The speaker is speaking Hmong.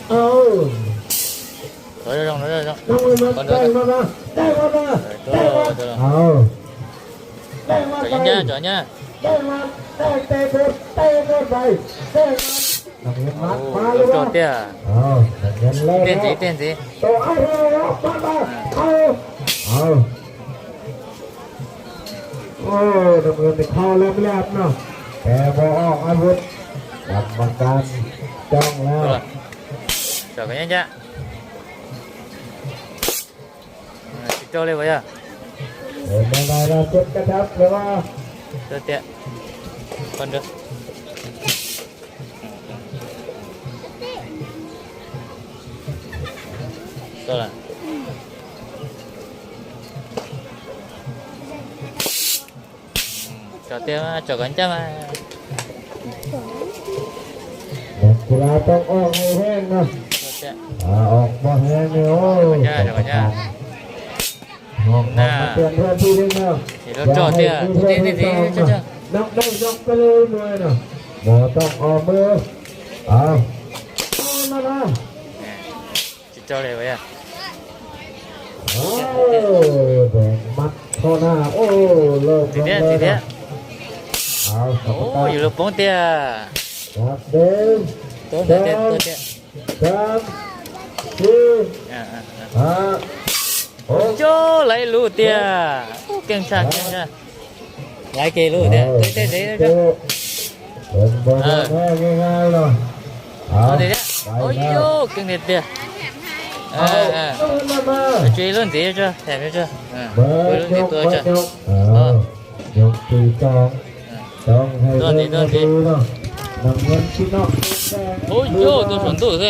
Ua, zoo zoo, zoo zoo. Ua, ua, ua, ua. Tsom nyab, tsom nyab. Ua, zoo tiag. Tiag ntxiv, tiag ntxiv. Ua, nws kho lawm lawm no. Peb muaj ob ab vuj, kam mas kas coj lawm. Tsom nyab ncaj. Tsis raug li puas yog? Tiag. Tsom tiag, tsom kom ncaj mas. Tsis las tau ob heev no. Ob pog heev no. Tsom tiag, tiag ntxiv. Mus tau ob mub. Tsis raug li puas yog? Ntxiv thiab, ntxiv thiab. Ua, yus lub poob tiag. Tua tiag, tua tiag. Ua, laiv lub tiag. Keej tshaj, keej tshaj. Laiv kiag lub tiag, tua ib teg ntxiv. Ua, keej tiag tiag. Tso ib lub ntxiv tso, them tso. Tua ib lub ntxiv tua tso. Tua ntxiv, tua ntxiv. Ua, tua saum ntuj xwb.